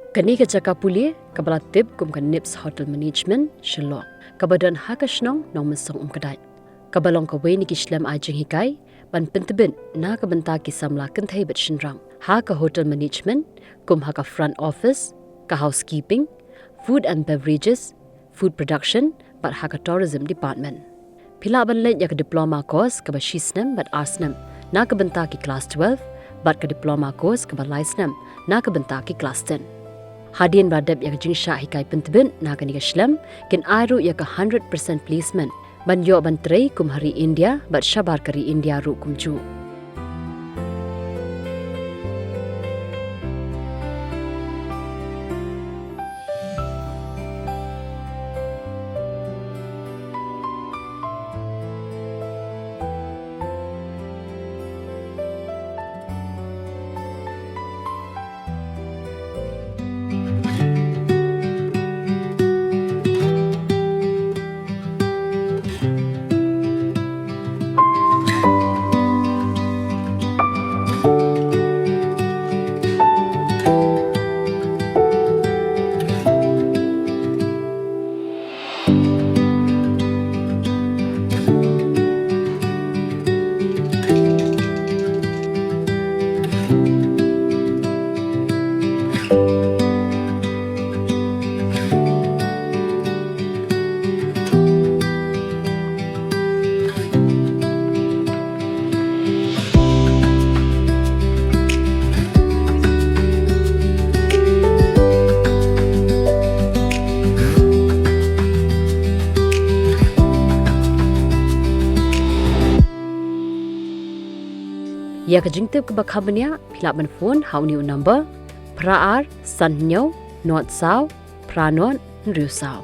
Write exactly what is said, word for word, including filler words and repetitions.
Kane ka jaka pule kaba la tip kum ka Nips Hotel Management, Shillong, kaba don ha ka shnong Nongmynsong Umkdait, kaba long kawei na ki shlem ai jinghikai ban pyntbit na ka bynta ki samla kynthei bad shynrang ha ka hotel management, kum ha ka front office, ka housekeeping, food and beverages, food production, bad ha ka tourism department. Phi lah ban leit ïa ka diploma course kaba shi snem bad ar snem na ka bynta ki klas twelve, bad ka diploma course kaba lai snem na ka bynta ki klas ten. Hadien ba la dep ïa ka jingshah hikai pyntbit na kane ka shlem, kin ai ruh ïa ka hundred percent placement ban ïoh ban trei kum ha ri India bad shabar ka ri India ruh kumjuh. Ïa ka jingtip kaba kham bniah, phi lah ban phone ha une u number: phra ar san hynñiew nod saw phra nod hynriew saw.